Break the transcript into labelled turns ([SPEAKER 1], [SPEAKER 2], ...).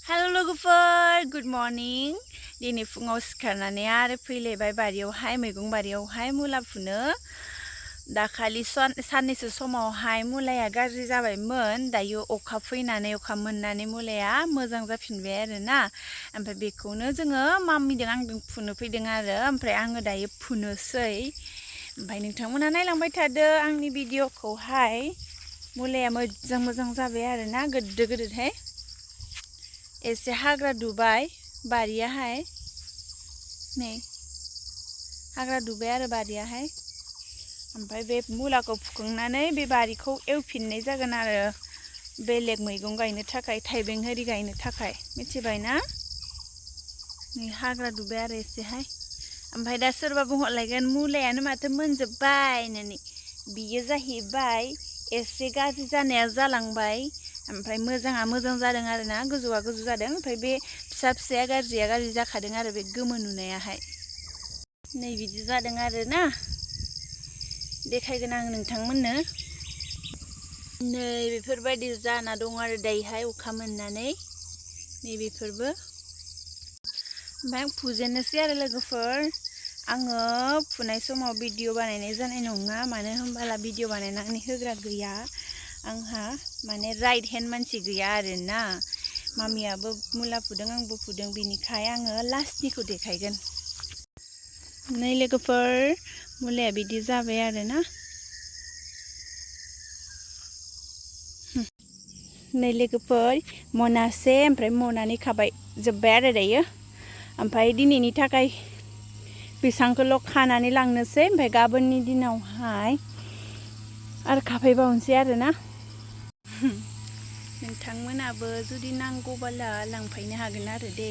[SPEAKER 1] hello लोगोफोर good morning दिनै फुङाव सिखारनानै आरो फैलायबाय बारियावहाय मैगं बारियावहाय मुला फुनो दाखालि साननैसो समावहाय मुलाया गाज्रि जाबायमोन दायो अखा फैनानै अखा मोननानै मुलाया मोजां जाफिनबाय आरोना ओमफ्राय बेखौनो जोङो माम्मिजों आंजों फुनो फैदों आरो ओमफ्राय आङो दायो फुनोसै ओमफ्राय नोंथांमोना नायलांबाय थादो आंनि भिडिअखौहाय मुलाया मोजां जाबाय आरोना गोदो गोदोहाय एसे हाग्रा दुबाय बारियाहाय नै हाग्रा दुबाय आरो बारियाहाय ओमफ्राय बे मुलाखौ फुखांनानै बे बारिखौ एवफिननाय जागोन आरो बेलेग मैगं गायनो थाखाय थाइबें हेरि गायनो थाखाय मिथिबाय ना नै हाग्रा दुबाय आरो एसेहाय ओमफ्राय दा सोरबा बुंहरलायगोन मुलायानो माथो मोनजोब्बाय होननानै बियो जाहैबाय एसे गाज्रि जानाया जालांबाय ओमफ्राय मोजाङा मोजां जादों आरोना गोजौआ गोजौ जादों ओमफ्राय बे फिसाया गाज्रि जाखादों आरो बे गोमो नुनायाहाय नै बिदि जादों आरोना देखायगोन आं नोंथांमोननो नै बेफोरबायदि जाना दं आरो दायोहाय अखा मोननानै नै बेफोरबो ओमफ्राय फुजेननोसै आरो लोगोफोर आङो फुनाय समाव भिडिअ बानायनाय जानाय नङा मानो होनबाला भिडिअ बानायनानै होग्रा गैया आंहा माने राइट हेन्ड मानसि गैया आरोना मामियाबो मुला फुदों आंबो फुदों बिनिखाय आङो लास्टनिखौ देखायगोन नै लोगोफोर मुलाया बिदि जाबाय आरोना नै लोगोफोर मनासे ओमफ्राय मनानै खाबाय जोब्बाय आरो दायो ओमफ्राय दिनैनि थाखाय बेसांखौल' खानानै लांनोसै ओमफ्राय गाबोननि दिनावहाय आरो खाफैबावनोसै आरोना नोंथांमोनाबो जुदि नांगौबाला लांफैनो हागोन आरो दे